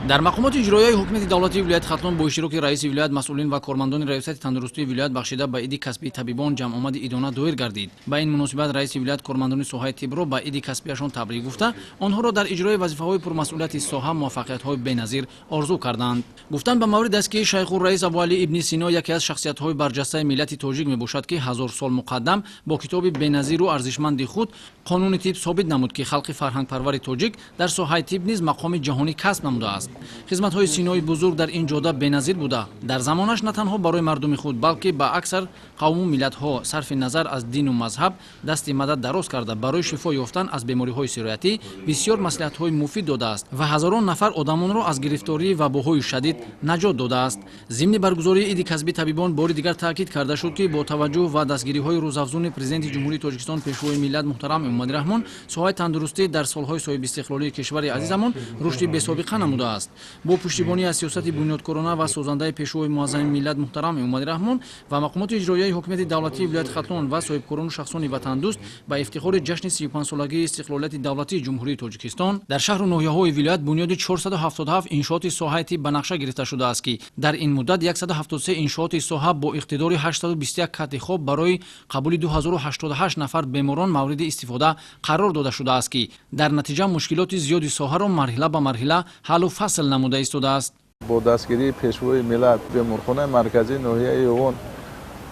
Дар мақомоти иҷроияи ҳукумати давлатии вилояти Хатлон бо иштироки раиси вилоят, масъулин ва кормандони Раёсати тандурустии вилоят бахшида ба иди касбии табибон ҷамъомади идона доир гардид. Ба ин муносибат раиси вилоят кормандони соҳаи тибро ба иди касбияшон табрик гуфта, онҳоро дар иҷрои вазифаҳои пурмасъулияти соҳа муваффақиятҳои беназир орзу карданд. Гуфтан ба маврид аст, ки Шайхурраис Абуалӣ ибни Сино яке аз шахсиятҳои барҷастаи миллати тоҷик мебошад, ки 1000 сол муқаддам бо китоби беназиру арзишманди худ, «Қонуни тиб», собит намуд, ки халқи фарҳангпарвари тоҷик дар соҳаи тиб низ мақоми ҷаҳонӣ касб намудааст. Хизматҳои Синои бузург дар ин ҷода беназир буда, дар замонаш на танҳо барои мардуми худ, балки ба аксар қавму миллатҳо сарфи назар аз дину мазҳаб дасти мадад дароз карда, барои шифо ёфтан аз бемориҳои сироятӣ бисёр маслиҳатҳои муфид додааст ва ҳазорон нафар одамонро аз гирифтории вабоҳои шадид наҷот додааст. Зимни баргузории иди касбии табибон бори дигар таъкид карда шуд, ки бо таваҷҷӯҳ ва дастгириҳои рӯзафзуни Президенти Ҷумҳурии Тоҷикистон, Пешвои миллат муҳтарам Эмомалӣ Раҳмон, соҳаи тандурустӣ дар солҳои соҳибистиқлолии кишвари азизамон рушди бесобиқа намудааст. Бо пуштибонӣ аз сиёсати бунёдкорона ва созандаи Пешвои муаззами миллат муҳтарам Эмомалӣ Раҳмон ва мақомоти иҷроияи ҳукумати давлатии вилояти Хатлон ва соҳибкорону шахсони ватандӯст, ба ифтихори ҷашни 35-солагии истиқлолияти давлатии Ҷумҳурии Тоҷикистон дар шаҳру ноҳияҳои вилоят бунёди 477 иншооти соҳаи тиб ба нақша гирифта шудааст, ки дар ин муддат 173 иншооти соҳа бо иқтидори 821 кати хоб барои қабули 2088 нафар беморон мавриди истифода қарор дода шудааст, ки дар натиҷа мушкилоти зиёди соҳаро марҳила ба марҳила ҳаллу фасл намуда истодааст. Бо дастгирии Пешвои миллат беморхонаи марказии ноҳияи Ёвон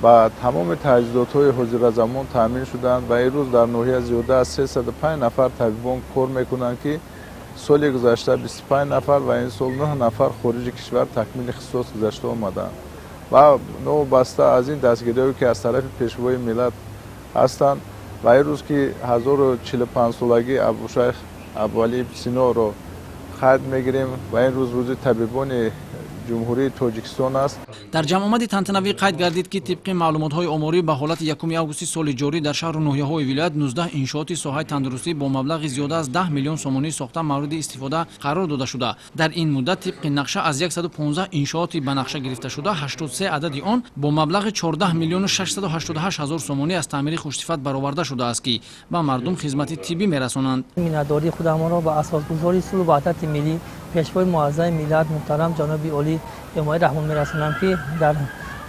ба тамоми таҷҳизотҳои ҳозиразамон таъмин шуданд ва имрӯз дар ноҳия зиёда аз 305 нафар табибон кор мекунанд, ки соли гузашта 25 нафар ва ин сол 9 нафар хориҷи кишвар такмили ихтисос гузашта омаданд. Ва новобаста аз ин дастгириҳое, ки аз тарафи Пешвои миллат ҳастанд, ва имрӯз, ки 1045-солагии Абушайх Абуалӣ ибни Синоро қайд мегирем ва ин рӯз рӯзи табибони Ҷумҳурии Тоҷикистон аст. Дар ҷамъомади тантанавӣ қайд гардид, ки тибқи маълумотҳои оморӣ ба ҳолати 1 августи соли ҷорӣ дар шаҳру ноҳияҳои вилоят 19 иншооти соҳаи тандурустӣ бо маблағи зиёда аз 10 миллион сомонӣ сохта мавриди истифода қарор дода шуда, дар ин муддат тибқи нақша аз 115 иншооти ба нақша гирифташуда 83 адади он бо маблағи 14 миллиону 688 ҳазор сомонӣ аз таъмири хушсифат бароварда шудааст, ки ба мардум хизмати тиббӣ мерасонанд. Миннатдории худамонро ба асосгузори сулҳу ваҳдати миллӣ, Пешвои муаззами миллат муҳтарам ҷаноби олӣ Эмомалӣ Раҳмон мерасонам, ки дар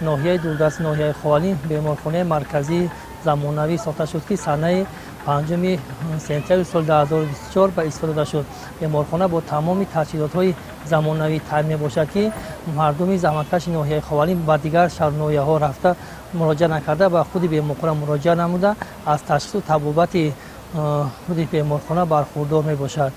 ноҳияи дурдаст, ноҳияи Ховалинг, беморхонаи марказии замонавӣ сохта шуд, ки санаи 5 сентябри соли 2024 ба истифода дода шуд. Беморхона бо тамоми таҷҳизотҳои замонавӣ таъмин мебошад, ки мардуми заҳматкаши ноҳияи Ховалинг ба дигар шаҳру ноҳияҳо рафта муроҷиат накарда, ба худи беморхона муроҷиат намуда, аз ташхису табобати худи беморхона бархурдор мебошад.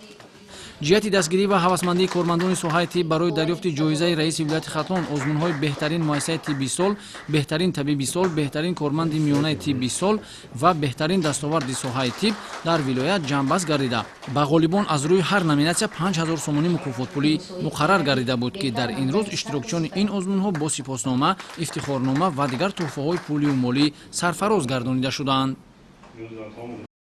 Ҷиҳати дастгирӣ ва ҳавасмандии кормандони соҳаи тиб барои дарёфти ҷоизаи раиси вилояти Хатлон озмунҳои «Беҳтарин муассисаи тибби сол», «Беҳтарин табиби сол», «Беҳтарин корманди миёнаи тибби сол» ва «Беҳтарин дастоварди соҳаи тиб» дар вилоят ҷамъбаст гардида, ба ғолибон аз рӯи ҳар номинатсия 5000 сомонӣ мукофотпулӣ муқаррар гардида буд, ки дар ин рӯз иштирокчиёни ин озмунҳо бо сипоснома, ифтихорнома ва дигар тӯҳфаҳои пулию молӣ сарфароз гардонида шуданд.